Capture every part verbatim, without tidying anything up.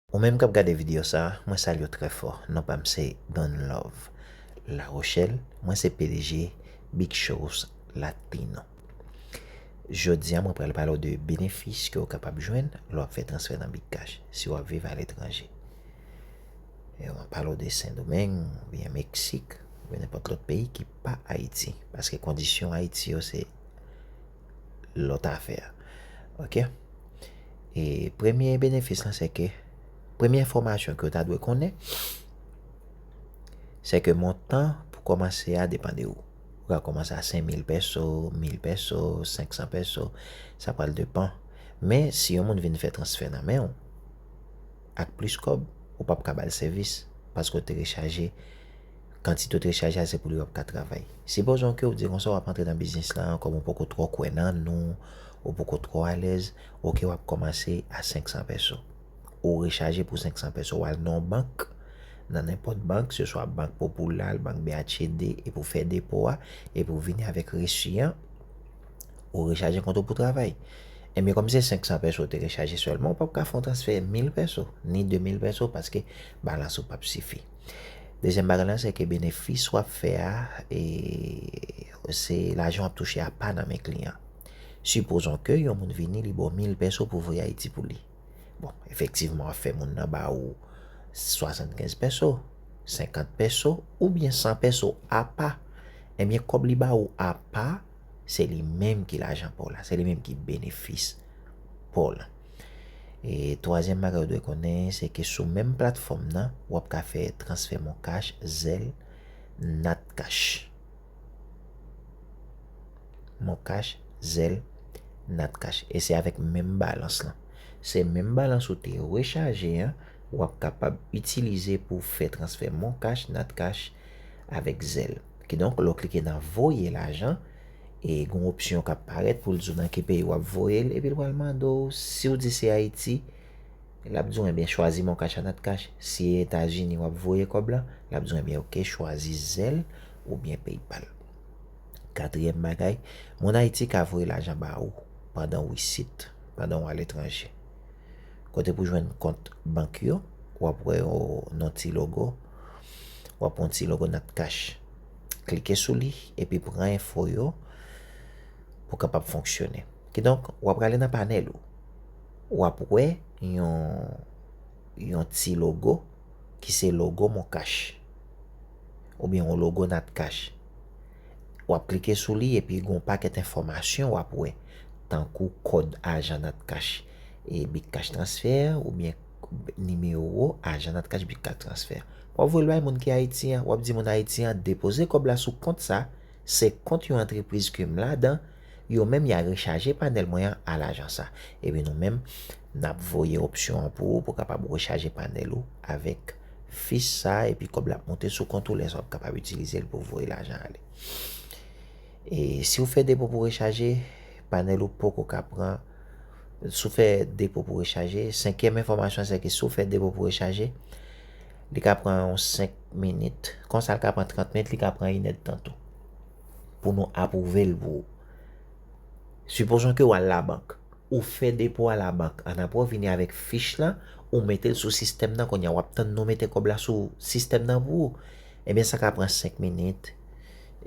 Ou menm k ap gade videyo sa a, mwen salye w trè fò. Non pa m se Don Love La Rochelle, mwen se P D G Big Shows Latino. Jodi a, mwen pral pale w de benefis ke w kapab jwenn lè w ap fè transfè nan Big Cash si w ap viv aletranje. E mwen pale w de Sendomeng, oubyen Meksik, oubyen nenpòt lòt peyi ki pa Ayiti. Paske kondisyon Ayiti yo se lòt afè. Oke? E premye benefis lan se ke, premye enfòmasyon ke w ta dwe konnen, se ke montan pou kòmanse a depann de ou. Ou ka kòmanse a senk mil peso, mil peso, senk san peso, sa pral depann. Men si yon moun vin fè transfè nan men w, ak plis kòb, ou p ap ka ba l sèvis, paske w te rechaje, kantite w te rechaje a se pou li w ap ka travay. Sipozon ke w di konsa w ap antre nan biznis lan, kòm ou poko twò kwè nan nou, ou poko twò alèz, oke, w ap kòmanse a senk san peso. Ou rechaje pou senk san peso, w al nan yon bank, nan nenpòt bank, se swa Bank Popular, Bank B H D, epi w fè depo a, epi w vini avèk resi an, ou rechaje kont ou pou travay. Ebyen, kòm se senk san peso w te rechaje sèlman, ou p ap ka fè yon transfè mil peso, ni de mil peso, paske balans ou p ap sifi. Dezyèm bagay lan, se ke benefis w ap fè a, e, se lajan w ap touche apa nan men kliyan. Sipozon ke yon moun vini, li ba w mil peso pou voye Ayiti pou li. Bon, efektivman, w ap fè moun nan ba ou swasannkenz peso, senkant peso, oubyen san peso apa. Ebyen, kòb li ba ou apa, se li menm ki lajan pa w la, se li menm ki benefis pa w lan. E twazyèm bagay ou dwe konnen, se ke sou menm platfòm nan, w ap ka fè transfè Moncash, Zelle, Natcash. Moncash, Zelle, Natcash. E se avèk menm balans lan. Se menm balans ou te rechaje an, w ap kapab itilize pou fè transfè Moncash, Natcash avèk Zelle. Kidonk, lè w klike nan voye lajan, e gen yon opsyon k ap parèt pou l di w nan ki peyi w ap voye l, epi l pral mande w, si w di se Ayiti, l ap di w, ebyen, chwazi Moncash a Natcash. Si e Etazini w ap voye kòb la, l ap di w, ebyen, oke, chwazi Zelle oubyen PayPal. Katriyèm bagay, moun Ayiti ka voye lajan ba ou pandan w isit, pandan w aletranje. Kote pou jwenn kont bank yo, w ap wè yon, yon ti logo, w ap wè yon ti logo Natcash. Klike sou li, epi pran enfo yo pou kapab fonksyone. Kidonk, w ap prale nan panèl ou. W ap wè yon, yon ti logo ki se logo Moncash, oubyen yon logo Natcash. W ap klike sou li epi gen yon pakèt enfòmasyon w ap wè, tankou kòd ajan Natcash, e Big Cash Transfer, oubyen nimewo ajan Natcash Big Cash Transfer. W ap voye l bay moun ki Ayiti an, w ap di moun Ayiti an depoze kòb la sou kont sa, se kont yon antrepriz ke m ladan, yo menm y a rechaje panèl mwen an a lajan sa. Epi nou menm, n ap voye opsyon an pou ou, pou w kapab rechaje panèl ou avèk fich sa, epi kòb la ap monte sou kont ou, lè sa w ap kapab itilize l pou w voye lajan ale. E si w fè depo pou rechaje, panèl ou poko ka pran, si w fè depo pou rechaje, senkyèm enfòmasyon se ke si w fè depo pou rechaje, li ka pran yon senk minit. Konsa, li ka pran trant minit, li ka pran inèdtan tou. Pou nou apwouve l pou ou. Sipozon ke w al labank. Ou fè depo a labank. Annapre w vini avèk fich lan, ou mete l sou sistèm nan. Kounye a, w ap tann nou mete kòb la sou sistèm nan pou ou. Ebyen, sa ka pran senk minit.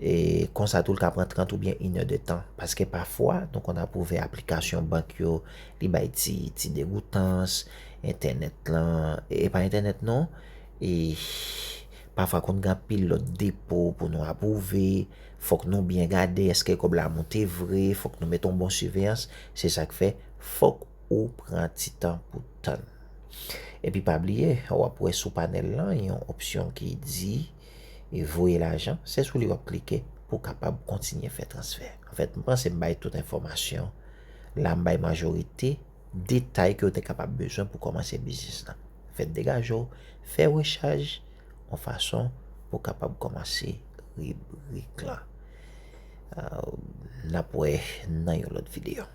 E konsa tou, l ka pran trant oubyen inèdtan. Paske pafwa, nou konn apwouve aplikasyon bank yo, li bay ti, ti degoutans, entènèt lan, e pa entènèt non, e pafwa konn gen anpil lòt depo pou nou apwouve, fòk nou byen gade èske kòb la monte vre, fòk nou mete yon bon siveyans, se sa k fè, fòk ou pran ti tan pou tann. Epi pa bliye, w ap wè sou panèl lan, yon opsyon ki di, e voye lajan, se sou li w ap klike pou w kapab kontinye fè transfè. Anfèt, m panse m bay tout enfòmasyon. La, m bay majorite detay ke w te kapab bezwen pou kòmanse biznis lan. Fè degaje w, fè rechaj, yon fason pou w kapab kòmanse ribrik lan. Ah, n ap wè nan yon lòt videyo.